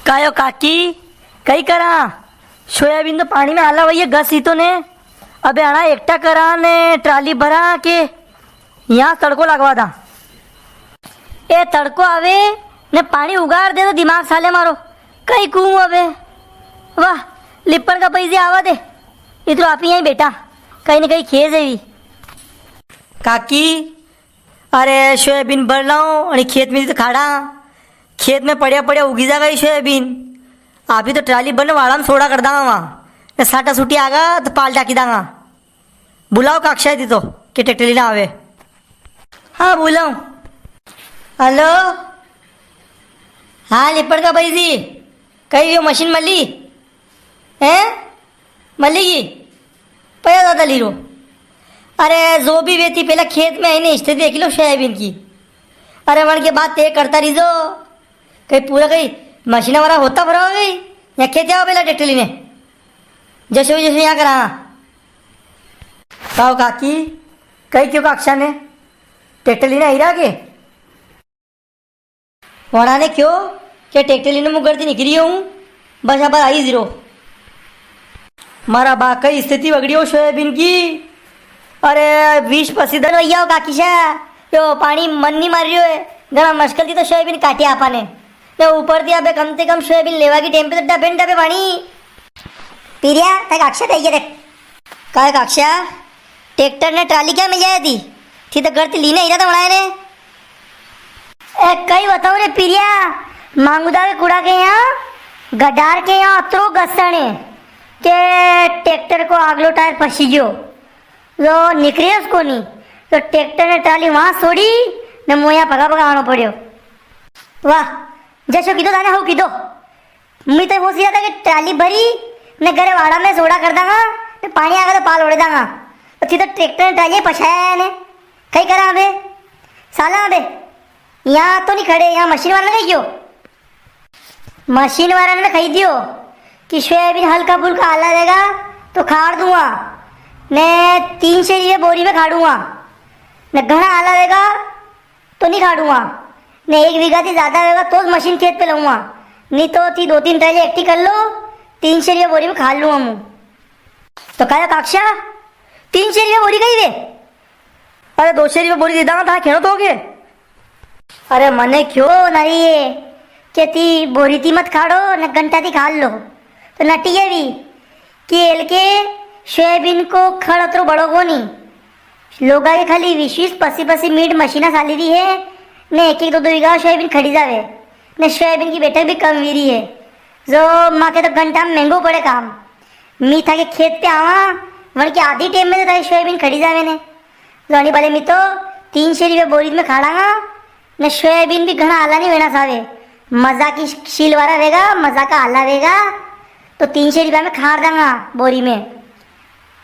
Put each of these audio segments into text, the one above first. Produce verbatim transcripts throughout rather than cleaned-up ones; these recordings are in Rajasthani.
कायो काकी, कई करा? सोयाबीन तो पाणी में आला वई है, गस ही तो ने। अबे अणा एकटा करा ने ट्राली भरा के यां तड़को लगवा दा। ए तड़को आवे ने पाणी उगाड़ दे तो दिमाग साले मारो। कई कूं अबे। वाह, लिपण का पैसे आवा दे। इतरो आप ही यां बैठा, कई ने कई खेज है भी। काकी, अरे सोयाबीन भर लाओ, अणी खेत में तो खाड़ा। खेत में पड़िया पड़िया उगी जागा ई सोयाबीन। आप ही तो ट्राली भरने वाड़ा में सोड़ा कर दांगा वां। ने साटा सूटी आगा तो पाल टाकी दांगा। बुलाओ काक्षा दी तो, के ट्रैक्टर लेना आवे। हाँ, बुलाओ। हेलो। हाँ, लिपड़ का भाई जी। कई यो मशीन मली? हैं? मली की? पया ज्यादा ली रो। अरे, जो भी वे थी, पहला खेत में आईने स्थिति देख लो सोयाबीन की। अरे, वण के बाद ते करता रहीजो। कई पूरा कई मशीन वाला होता भरा हो गई। या खेत जाओ पहला ट्रैक्टर लेने। जैसे भी जैसे यां करा। काओ काकी, कई क्यों काक्षा ने? ट्रैक्टर लेने आई रहा के? वणा ने क्यों के ट्रैक्टर लेने मुं घर थी निकली हूँ, बस अब आई जीरो। मारा बा कई स्थिति बगड़ी हो सोयाबीन की। अरे, बीस पच्चीस दन वई ग्या हो काकी सा, यो पाणी मन नी मार रियो है। घणा मुश्किल थी तो सोयाबीन काटी आपा ने। ने ऊपर थी अबे कम से कम सोयाबीन लेवा की टेम पे तो डबे न डबे पाणी। पीरिया, तक अक्षय कही देख। काय काक्षा, ट्रैक्टर ने ट्राली क्या मिल जाए थी? थी तो घर थी लीने ही रहा था वणाए ने। ए, कई बताऊं रे पिरिया, मांगुदा के कुड़ा के यां, गडार के यां अतरो घसण है के ट्रैक्टर को आगलो टायर फंसी गयो, तो निकले उसको नी, तो ट्रैक्टर ने ट्राली वां छोड़ी ने मोया पगा पगा आणो पड़्यो। वाह, जसो कीधो थाने, हो कीधो। मैं तो वो सीधा था कि ट्राली भरी ने घरे वाड़ा में सोड़ा कर दांगा, ने पाणी आगा तो पाल ओढ़ दांगा। तो थी तो ट्रैक्टर ने ट्राली फंसाया है ने। कई करा अबे? साला अबे, यां तो नी खड़े, यां मशीन वाला ने कही दियो। मशीन वाला ने कही दियो कि सोयाबीन हल्का फुल्का आला देगा तो खाड़ दूंगा, ने तीन सौ रुपये बोरी में खाड़ूंगा, ने घणा आला देगा तो नी खाड़ूंगा, ने एक बीघा थी ज्यादा होगा तो मशीन खेत पे लाऊंगा, नी तो थी दो तीन ट्राली एकठी कर लो, तीन सौ रुपया बोरी में खाड़ लूंगा मूं। तो कहा काक्षा, तीन सौ रुपया बोरी कही वे? अरे दो सौ रुपया बोरी दे दांगा, था खेणो तो के? अरे मने क्यों नहीं है के थी बोरी थी मत खाड़ो, ने घंटा थी खाड़ लो, तो नटी है भी। केल के सोयाबीन को खड़ अतरो बड़ो कोनी। लोगा के खाली बीस बीस पसी पसी मिनट मशीना साली री है, ने एक एक दो दो बीघा सोयाबीन खड़ी जावे, ने सोयाबीन की बैठक भी कम वी री है। जो माके तो घंटा में महंगो पड़े काम। मी थाके खेत पे आवा, वण के आधी टेम में तो थारी सोयाबीन खड़ी जावे ने। जो अणी भले मी तो तीन सौ रुपया बोरी में खाड़ांगा, ने सोयाबीन भी घणा आला नी वेणा सावे, मजा की शील वाला वेगा, मजा का आला वेगा, तो तीन सौ रुपया में खाड़ दांगा बोरी में,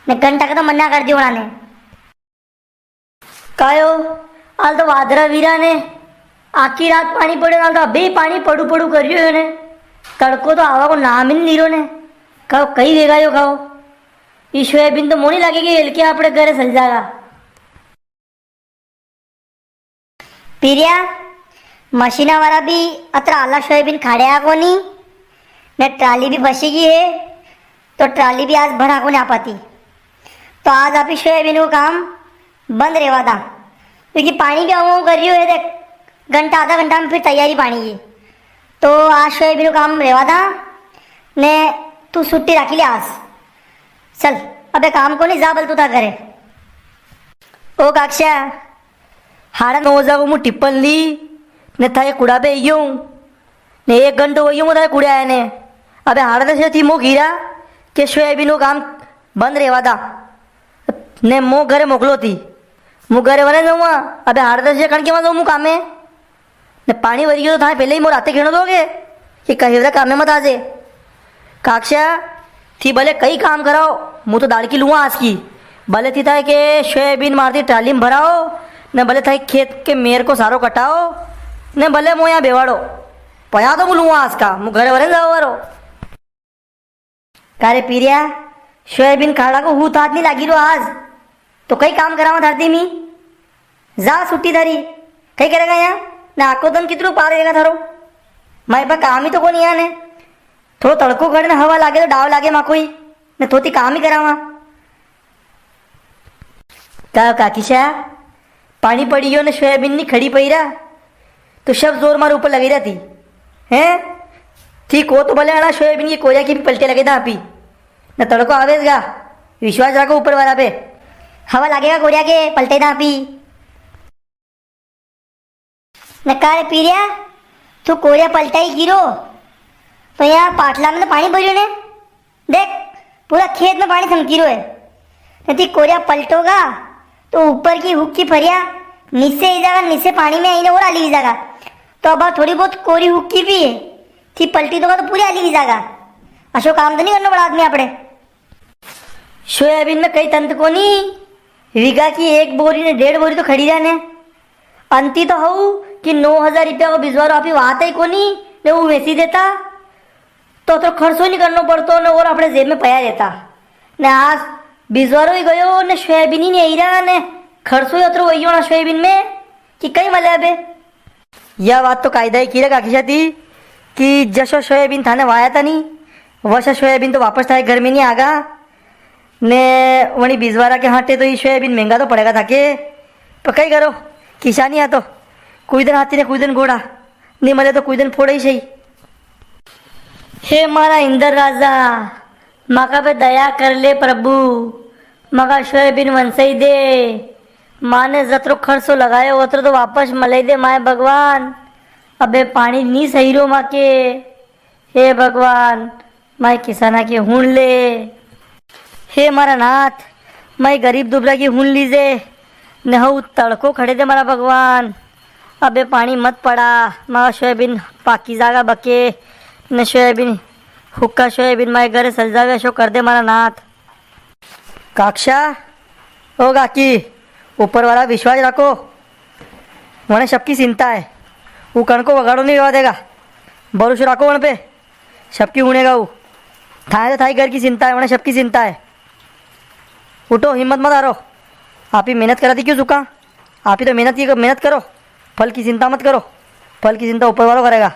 ने घंटा का तो मना कर दियो उणाने। कायो, आल तो वादरा वीरा ने आखी रात पाणी पड़े, आल तो अबे ही पाणी पड़ू पड़ू कर रियो है ने, तड़को तो आवा को नाम ही नी ली रो ने। कायो, कई वेगा यो कायो, ई सोयाबीन तो मोनी लागे कि एलके आपड़े घरे सल जागा। पीरिया, मशीना वाला भी अतरा आला सोयाबीन खाड़े आ कोनी, ने ट्राली भी फंसी गई है, तो ट्राली भी आज भरा कोनी आ पाती। तो आज आप ही सोयाबीन को काम बंद रेवा दा, क्योंकि पाणी भी आऊं कर रियो है, देख, घंटा आधा घंटा में फिर तैयारी पाणी की, तो आज सोयाबीन को काम रेवा दा, ने तू छुट्टी राखी ले आज। चल, अबे काम कोनी, जा बल तू था घरे। ओ काक्षा, हाड़ा नौ बजा को मूं टिप्पण ली, ने थारे कुड़ा पे आई गयो हूँ, ने एक घंटो हो गयो मूं थारे कुड़े आया ने। अबे हाड़ा दस थी मो गिरा के सोयाबीन को काम बंद रेवा दा, ने मो घरे मोकलो थी, मूं घरे वने जाऊंगा। अबे हाड़ा दस कण के वहां जाऊं मूं कामे? ने पाणी वरी गयो तो थाने पहले ही मोर हाथे खेणो दोगे कि कहे बता कामे मत आजे। काक्षा, थी भले कई काम कराओ, मूं तो दाड़की लूंगा आज की। भले थी थाके सोयाबीन मारती ट्राली में भराओ, ने भले थाके खेत के मेर को सारो कटाओ, ने भले मो यां बेवाड़ो, पया तो मूं लूंगा आज का, मूं घरे वरे जावा वारो। का रे पीरिया, सोयाबीन खाड़ा को हूत हाथ नी लागी रो आज, तो कई काम करावा थारती मी? जा छुट्टी थारी, कई करेगा यां? ने आको दन कितरो पार वेगा थारो? मारे पा काम ही तो कोनी यां ने। थोड़ो तड़को खड़े ने हवा लागे तो डाव लागे माको ही, ने थोती काम ही करावा। का काकीशा, पाणी पड़ी गयो ने सोयाबीन नी खड़ी पई रा, तो सब जोर मारे ऊपर लगी रहती, हैं? थी को तो भले आना सोयाबीन की कोरिया की भी पलटे लगे था आपी, ने तड़को आवेगा, विश्वास राखो ऊपर वाला पे। हवा लागेगा कोरिया के पलटे था आपी। नकारे पीरिया, तू कोरिया पलटाई गिरो, तो यहाँ पाटला में तो पाणी भरियो ने। देख, पूरा खेत में पाणी थमकी रो है। यदि कोरिया पलटोगा, तो ऊपर की हुक की फरिया नीचे ही जागा, नीचे पाणी में आईने और आली ही जागा। तो अब थोड़ी बहुत कोरी हुक की भी है, थी पलटी दोगा तो पूरी आली ही जागा। अशो काम तो नहीं करना बड़ा आदमी आपणे। सोयाबीन में कई तंत कोनी, वीघा की एक बोरी ने डेढ़ बोरी तो खड़ी रहे ने। अंती तो हऊ कि नौ हजार रुपया को बिजवारो आपी वात ही कोनी, ने वो वेची देता, तो अतरो खर्चो ही नहीं करनो पड़तो, ने और आपणे जेब में पया रहता। ने आज बिजवारो ही गयो, ने सोयाबीन ही नहीं आई रहा, ने खर्चो ही अतरो वही होना सोयाबीन में कि कई मले अबे। या बात तो कायदा ही की रे काकीशा थी कि जसो सोयाबीन थाने वाया था नी, वसा सोयाबीन तो वापस थारे घर में नी आगा। ने वणी बीजवारा के हाटे तो ई सोयाबीन महंगा तो पड़ेगा थाके, पर कई करो, किसानी है तो, कोई दिन हाथी ने कोई दिन घोड़ा, नी मले तो कोई दिन फोड़े ही सही। हे मारा इंदर राजा, माका पे दया कर ले प्रभु, माका सोयाबीन वंसई दे, माने जतरो खर्चो लगायो, उतरो तो वापस मलई दे माए भगवान। अबे पाणी नी सही रो माके। हे भगवान, माए किसाना के हुण ले। हे मारा नाथ, माए गरीब दुबरा की हुण लीजे, ने हऊ तड़को खड़े दे मारा भगवान। अबे पाणी मत पड़ा, मारा सोयाबीन पाकी जागा बके, ने सोयाबीन, हुक्का सोयाबीन माए घरे सज जावे, ऐसो कर दे मारा नाथ। काक्षा, ओ काकी, ऊपर वाला विश्वास राखो, वणे सबकी चिंता है, वो कण को वगाड़ो नी वेवा देगा, भरोसो राखो वण पे, सबकी हुणेगा वो। थाए तो थाई घर की चिंता है, वणे सबकी चिंता है। उठो, हिम्मत मत हारो, आपी मेहनत कराती क्यों चुका, आपी तो मेहनत की मेहनत करो, फल की चिंता मत करो, फल की चिंता ऊपर वालो करेगा।